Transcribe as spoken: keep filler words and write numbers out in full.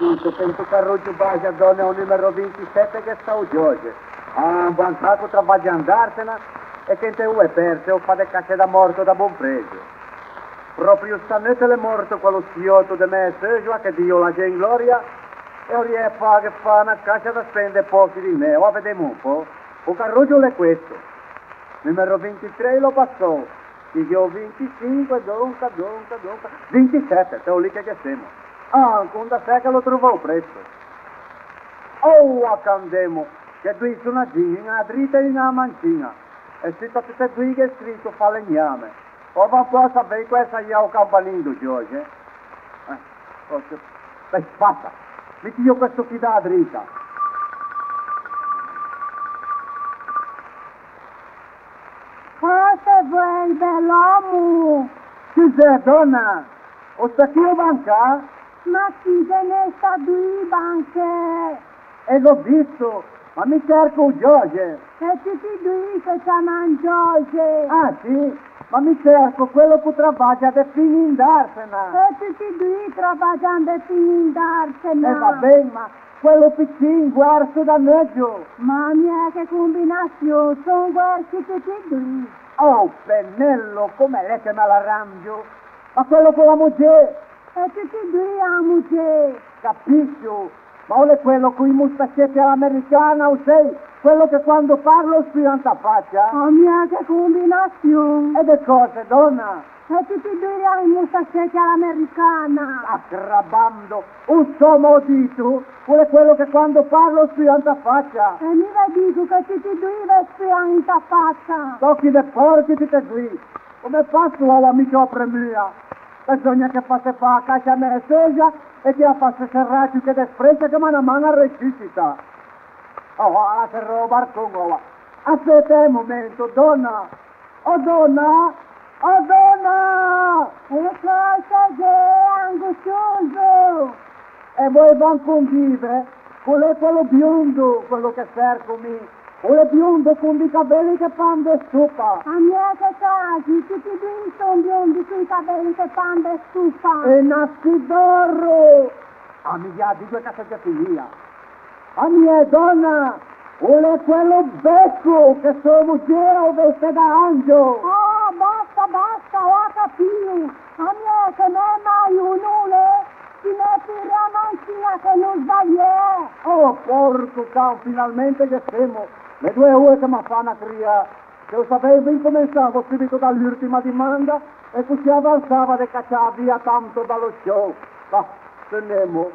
Che inte carrogio baxe, dòna, o numero vintisete ghe sta o Gioxe. Ah, un bancà ch'o travaggia andarsena e che inte oe perse o fa de casse da mòrto da bon presio. Pròpio sta neutte l'é mòrto quello sfiòto de mæ seugioa, che Dio o laje in glòria, e o riæ a fâghe fâ na casse da spende pòchi dinê. Oa vedemo un pò. O carrogio l'é questo. Numero vintitré l'ò passou. Ti gh'é o vintisinque, donca, donca, donca. Vintisete, te o lì che ghe semo. Ah, ancon da sè che l'ò trovou presto. Oua, ch'andemo, gh'é doî sonagin, un a-a drita e un a-a mancin-a. E sota tutti e doî gh'é scrito falegname. Oua un pò savei quæ o saià o campanin do Gioxe. Eh, forse. Dai, basta. Mettio questo chì da-a drita. Forse vuei, bell'omo. Chi xeue, dòna? O sta chì o bancà? Ma sì, ghe ne sta doî banche. E gh'ò visto, ma mi cerco o Gioxe. E tutti e doî se ciaman Gioxe. Ah, sì? Ma mi cerco quello ch'o travaggia de fin indarsena. E tutti e doî travaggian de fin indarsena. E va ben, ma quello piccin, guerso da neuggio. Ma mia che combinazion, son guersi tutti e doî. Oh, Penello, comme l'é che me l'arrangio? Ma quello co la mogê? E tutti e doî a mogê. Capiscio, ma o l'é quello coi mostaceti a l'americana, o sei, quello che quando parlo o spuan inta facia? Oh, mia che combinazion! E de còse, dòna? E tutti e doî a i mostaceti a l'americana. Sacrabando, o sò, ma ò dito, o l'é quello che quando parlo o spuan inta facia. E mi ve digo che tutti e doî ve spuan inta facia. Sò chì de pòrchi tutti e doî. Comme fasso oua, mi che ò premua? Beseugna che fasse fâ a casse a mæ seugioa e che a fasse serrâ ciù che de sprescia che m'à na man a resuscitâ. Oh, a serrou o barcon oua. Aspete un momento, dòna! Oh, dòna! Oh, dòna! E còse gh'é, angoscioso? E voeivo ancon dîve, che o l'é quello biondo, quello che serco mi. O l'é biondo con di cavelli che pan de stopa. A mia che casi, tutti e doî son biondi coi cavelli che pan de stopa. E nassi d'oro! A mi ghe digo che a segge finìa. A mia, dòna, o l'é quello beco che so mogê o veste da angio. Oh, basta, basta, ò capio. A mia che me mai o no l'é, ti me tira mancin-a che no sbaliæ. Oh, porco can, finalmente ghe semo. L'é doe ore che m'à fâ na cria. Se o saveivo, incomensavo subito da l'urtima dimanda e coscì avansava de cacciâ via tanto da lo sciou. Va, tenemo.